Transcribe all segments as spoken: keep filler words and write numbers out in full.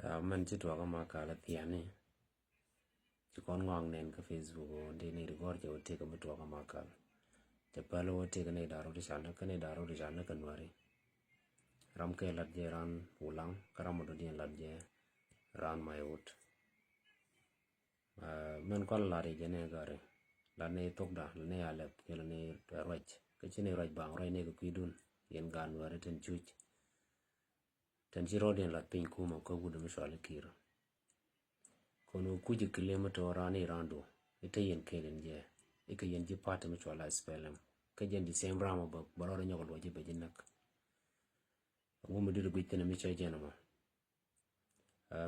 Mɛn ci tuɔkä ma kal a thiani. Ci kɔn ŋɔak nɛn kä Facebook ɔ, di ni di gɔr cɛ wä tëk mi tuɔkä ma kal. Cɛ päl wä tëk ni daru di canä kä ni daru di canä kä nuari. Ram kɛ lat jɛ ran Ulaŋ kä ram dɔ di lat jɛ ran Maiwut. Mɛn kɔn lat jɛ ni gari. Lat ni thokda, lat ni alɛp, kɛ lat ni ruac. Kä ci ni ruac baŋ ruac ni kɛ kui̱dun. Yɛn gan nuari tin cuc. Tɛn ci rɔɔdiɛn lat piny kumä kä wut mi cual i̱ Kiir. Kɔn wä kuc i̱ kilim mi tɔɔ raan i̱ raandu i̱ te yɛn kɛɛl in jɛ i̱ kɛ yɛn ji̱ party mi cual i̱ S P L M. Kä jɛn di same ram bä bä rɔɔd nyɔk luɔc i̱ bɛ ji̱ näk. Ŋu mi dit guic thin mi cɛ jɛn ɛmɔ.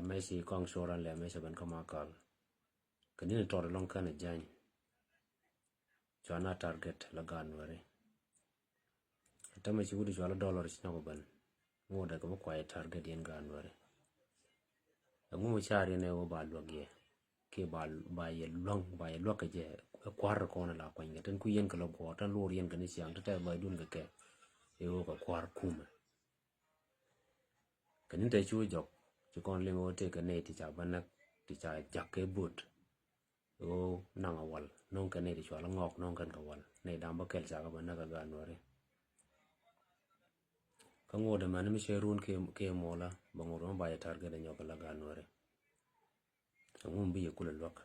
Mɛ ci kɔŋ cuɔr an lɛ mɛ cɛ ben kä ma kal. Kɛ ni̱n tɔɔt ɛlɔŋ kɛn ɛ jany. Cua na target la gaat nuɛri. Tämɛ ci wut cual dollar ci nyɔk ben. Ŋot dɛ kɛ bi kuay target yɛn gaat nuɛri. Ɛŋu mi car yɛn ɛ wä ba luäk yɛ. Kiɛ ba, ba yɛ luäŋ, ba yɛ luäk kɛ jɛ. Ɛ kua̱r kɔn la kuany kɛ tin ku yɛn kɛ lɔ guɔ tin luɔr yɛn kɛ ni ciaŋ ti tɛth lɔcdun kɛ kɛ. Ɛ wä kɛ kua̱r kumɛ. Kɛ ni̱n te cu jɔk ci kɔn liŋ ɣöö tëëkɛ nɛy ti ca bä näk ti ca ja̱k kɛ bot. Ɣöö naŋ a wal no̱o̱ŋ kɛ nɛy ti cual ŋɔɔk no̱o̱ŋ kɛn kɛ wal nɛy da̱ŋ bä kɛl ca kɛ bä näk a gaat nuɛri. Kä ŋot ɛmɛn mi cɛ run kiɛ muɔlä bɛ ŋot ɛmɛ ba jɛ target ɛ nyɔk kɛ la gaat nuɛri. Ɛŋu mi bi yɛ kulɛ luäk.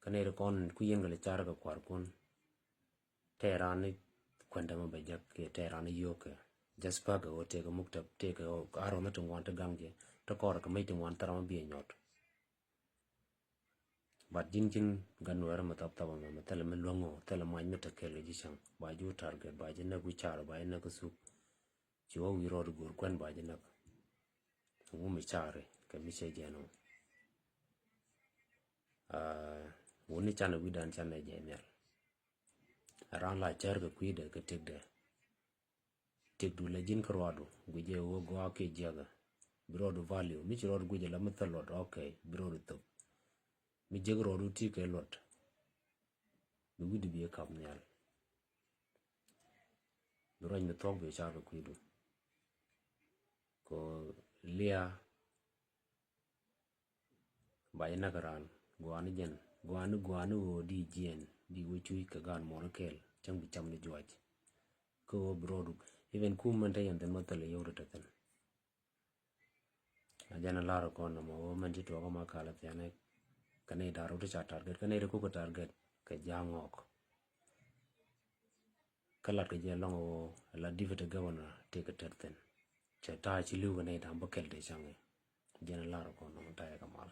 Kä nɛy ti kɔn ku yɛn kɛ lɛ car kɛ kua̱rkun. Tɛɛran ni kuɛndɛ mɛ bɛ jek kiɛ tɛɛran ni yio̱o̱kɛ. Just pa̱k ɛ ɣöö tëëkɛ muk tɛp tëëkɛ ɣöö a rɔ̱n ni ti ŋuan ti gaŋ jɛ ti kɔrɛ kɛ mec ti ŋuan thäram mi bi ɛ nyɔt. But ji̱n ji̱n gaat nuɛɛrä mɛ thap thap ɛmɛ mɛ thilɛ mi luäŋ ɣöö thilɛ mac mi te kɛl kɛ ji̱ cäŋ ba ji̱ wä target ba ji̱ näk wi̱c car ba ji̱ näk kä thuk. Ci wä wi̱i̱ rɔɔd go̱o̱r kuɛn ba ji̱ näk. Ŋu mi cari kɛ mi cɛ jɛn ɔ. Wuni canɛ wi̱dan canɛ jɛ nhial. Ran la cär kɛ kui̱dɛ kɛ tëkdɛ. Tëkdu la ji̱n kä ruadu guic jɛ wä gɔaa kiɛ jiäkä. Bi rɔɔdu value mi ci rɔɔdu guic jɛ la mi thäl luɔt, okay, bi rɔɔdu thop. Mi jiäk rɔɔdu ti kɛ luɔt. Bi wi̱cdu bi kap nhial. Bi ruac mi thuɔ̱k bi car kɛ kui̱du. Kɔ lia ba jɛ näk raan gua̱a̱ni jɛn gua̱a̱ni gua̱a̱ni ɣöö di jiɛn di wä cuc kɛ gaan muɔ̱ɔ̱n kɛɛl cäŋ bi cam ni juac. Kä ɣöö bi rɔɔdu even kum mɛn te yɛn thi̱n ma thil yio̱w ri te thi̱n. A jɛn a lar kɔn nɔmɔ ɣöö mɛn ci tuɔɔk ama kal a thia̱a̱n ɛ kɛ nɛy da̱r wä ti ca target kɛ nɛy ti kukɛ target kɛ ja̱a̱ŋ ŋɔɔk. Kä lat kɛ jɛ lɔŋ ɣöö la deputy governor tëëkɛ tɛr thi̱n. Cɛ ta̱a̱ ci li̱w kɛ nɛy da̱ŋ bä kɛl tëë caŋ ɛ. Jɛn a lar kɔn nɔmɔ ta̱a̱ ɛ kɛ ma.